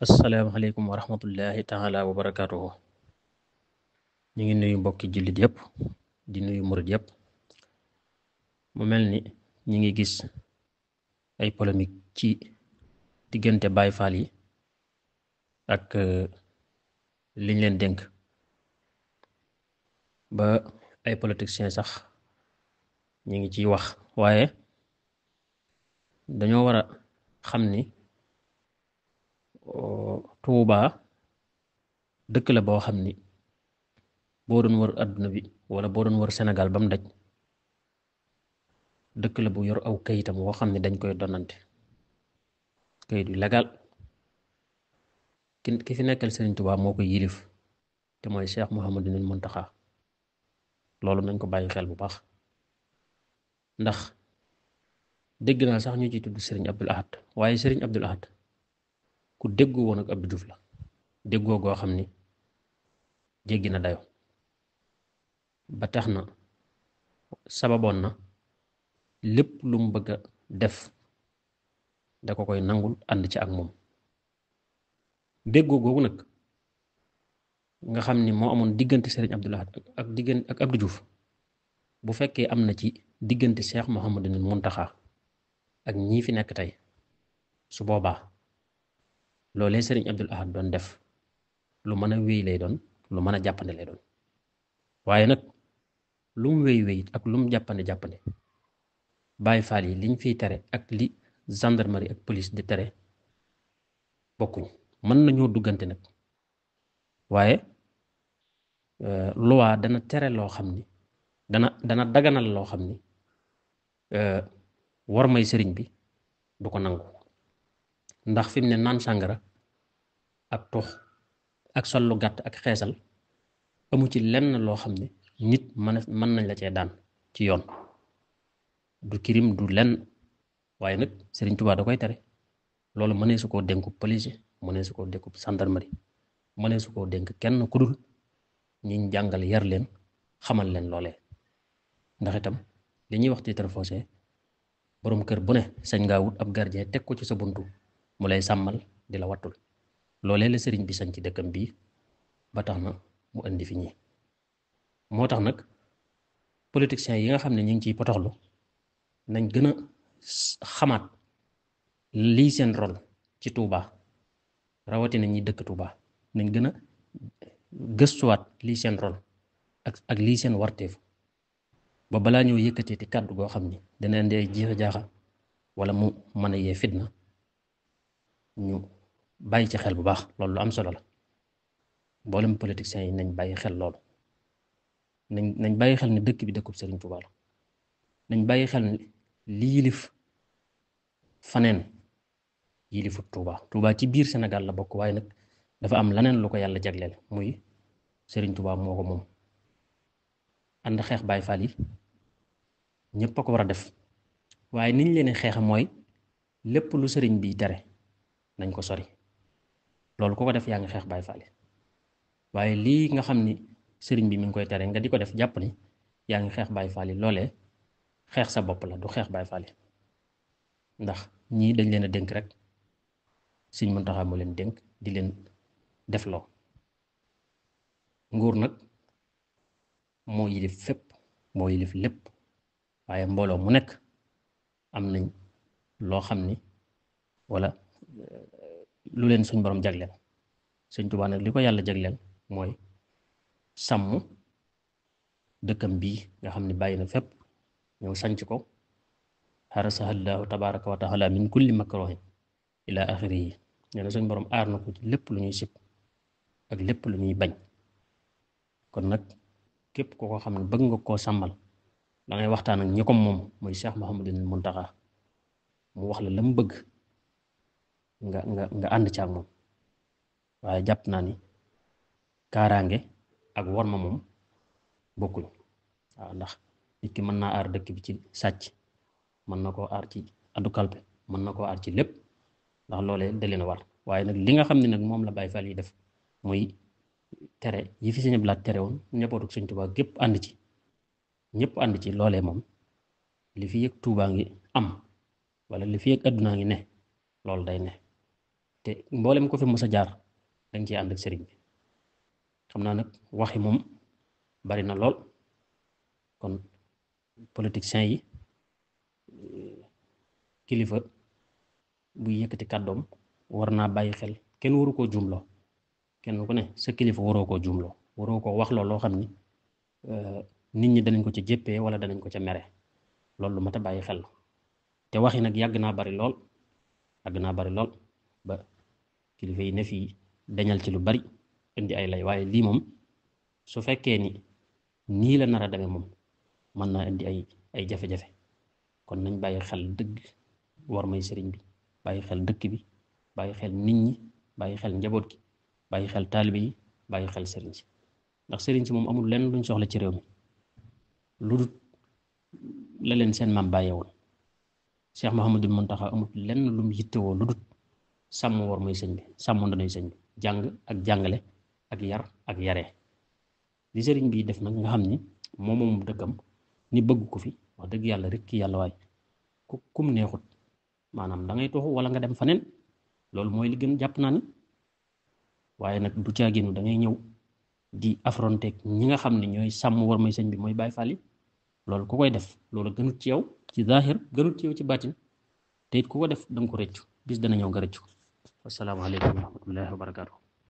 asalaamaaleykum wa rahmatullahi taala wa barakaatuhu. ñu ngi nuyu mbokki jullit yëpp di nuyu murit yëpp. mu mel ni ñi ngi gis ay polémique ci diggante Baay Faal yi ak liñ leen dénk ba ay politiciens sax ñi ngi ciy wax, waaye dañoo war a xam ni Tuuba dëkk la boo xam ni boo doon wër àdduna bi wala boo doon wër Sénégal ba mu daj dëkk la bu yor aw kayitam woo xam ne dañ koy donante kayit yu légal. ki fi nekkal Sëriñ Tuuba moo koy yilif te mooy Cheikh Mouhamadul Muntaxa. loolu nañ ko bàyyi xel bu baax, ndax dégg naa sax ñu ci tudd Sëriñ Abdul Ahad, waaye Sëriñ Abdul Ahad ku déggoo woon ak Abdou Diouf la, déggoo goo xam ni jéggi na dayo ba tax na sababoon na lépp lu mu bëgg a def da ko koy nangul ànd ci ak moom. déggoo googu nag nga xam ni moo amoon diggante Sëriñ Abdul Ahad ak diggante ak Abdou Diouf, bu fekkee am na ci diggante Cheikh Mouhamadul Muntaxa ak ñii fi nekk tey, su boobaa loolee Sëriñ Abdul Ahad doon def lu mën a wéy lay doon, lu mën a jàppande lay doon. waaye nag lu mu wéy wéy ak lu mu jàppande Baay Faal yi liñ fiy tere ak li gendarmerie ak police di tere bokkuñ. mën nañoo duggante nag, waaye loi dana tere loo xam ni dana daganal loo xam ni war may sëriñ bi du ko nangu. ndax fi mu ne naan sàngara ak tux ak sol lu gàtt ak xeesal amu ci lenn loo xam ne nit mën nañ la cee daan ci yoon, du kirim du lenn. waaye nag Sëriñ Tuubaa da koy tere. loolu mënee su koo dénku police, mënee su koo dénku gendarmerie, mënee su koo dénk kenn ku dul ñiñ jàngal yar leen xamal leen loolee. ndax itam li ñuy wax titre foncier boroom kër bu ne sañ ngaa wut ab gardien teg ko ci sa buntu mu lay sàmmal di la wattul. loolee la sëriñ bi sañ ci dëkkam bii ba tax na mu indi fi ñi. moo tax nag politiciens yi nga xam ne ñu ngi ciy potoxlu nañ gën a xamaat lii seen rôle ci Touba, rawatina ñi dëkk Touba nañ gën a gëstuwaat lii seen rôle ak lii seen warteef ba balaa ñëw yëkkatee ti kàddu goo xam ni dana indi ay jiixa jaaxa wala mu mën a yee fitna, ñu bàyyi ci xel bu baax. loolu lu am solo la. mboolem politiciens yi nañ bàyyi xel loolu. nañ bàyyi xel ni dëkk bi dëkkub Sëriñ Tuuba la. nañ bàyyi xel ni li yilif faneen yilifut Tuuba. Tuuba ci biir Sénégal la bokk, waaye nag dafa am leneen lu ko yàlla jagleel, muy Sëriñ Tuuba moo ko moom. ànd xeex Baay Faal yi ñëpp a ko war a def, waaye niñ leen xeexa mooy lépp lu sëriñ bi tere nañ ko sori. loolu ku ko def yaa ngi xeex Baay Faal yi. waaye lii nga xam ni sëriñ bi mi ngi koy tere nga di ko def jàpp ni yaa ngi xeex Baay Faal yi, loolee xeex sa bopp la, du xeex Baay Faal yi. ndax ñii dañ leen a dénk rek, Sëriñ Muntaxa moo leen dénk di leen defloo. nguur nag moo yilif fépp, moo yilif lépp, waaye mbooloo mu nekk am nañ loo xam ni wala lu leen suñ borom jagleel. Sëñ Tuubaa nag li ko yàlla jagleel mooy sàmm dëkkam bii nga xam ne bàyyi na fépp ñëw sanc ko, xarasahallaahu tabaaraka wa taala min kulli makruhin ila axiri yi. nee na suñ borom aar na ko ci lépp lu ñuy sib ak lépp lu ñuy bañ. kon nag képp ko xam ne bëgg nga koo sàmmal da ngay waxtaan ak ñi ko moom muy Cheikh Mouhamadul Muntaxa mu wax la la mu bëgg nga ànd ci ak moom. waaye jàpp naa ni kaaraange ak worma moom bokkuñ. waaw, ndax nit ki mën naa aar dëkk bi ci sàcc, mën na koo aar ci addu kalpe, mën na koo aar ci lépp, ndax loolee da leen a war. waaye nag li nga xam ne nag moom la Baay Faal yi def muy tere yi fi Sëñ Abdu Lahat tere woon njabootu Sëñ Tuubaa gépp ànd ci, ñëpp ànd ci, loolee moom li fi yëg Tuubaa ngi am wala li fi yëg àddunaa ngi ne loolu day ne. te mboolem ko fi mës a jaar danga ciy ànd ak sëriñ bi xam naa nag waxi moom bari na lool kon politiciens yi kilifa buy yëkkati kàddoom war naa bàyyi xel kenn waru koo jumloo kenn ku ne sa kilifa waroo koo jumloo waroo koo wax loo xam ni nit ñi danañ ko ca jéppee wala danañ ko ca mere loolu lu mat a bàyyi xel te wax yi nag yàgg naa bari lool ba kilifa yi ne fii dañal ci lu bari indi ay lay waaye lii moom su fekkee ni nii la nar a demee moom mën naa indi ay jafe-jafe kon nañ bàyyi xel dëgg war may sëriñ bi bàyyi xel dëkk bi bàyyi xel nit ñi bàyyi xel njaboot gi bàyyi xel taalibe yi bàyyi xel sëriñ si ndax sëriñ si moom amul lenn luñ soxla ci réew mi lu dul la leen seen maam bàyyee woon Cheikh Mouhamadul Mountakha amul lenn lu mu yittewoo lu dul sàmm war may sëñ bi sàmm ndanay sëñ bi jàng ak jàngale ak yar ak yaree li sëriñ bi def nag nga xam ni moom dëkkam ni bëgg ko fi wax dëgg yàlla rek ki yàlla waay kum neexut maanaam da ngay toxu wala nga dem faneen loolu mooy li gën jàpp naa ni waaye nag du caaginu da ngay ñëw di affronter ñi nga xam ne ñooy sàmm war may sëñ bi mooy Baay Faal yi loolu ku koy def loolu gënut ci yow ci zaahir gënut ci yow ci baatin te it ku ko def danga ko rëccu bis dana ñëw nga rëccu. Asalaamaaleykum wa rahmatullahi wa barakaatu.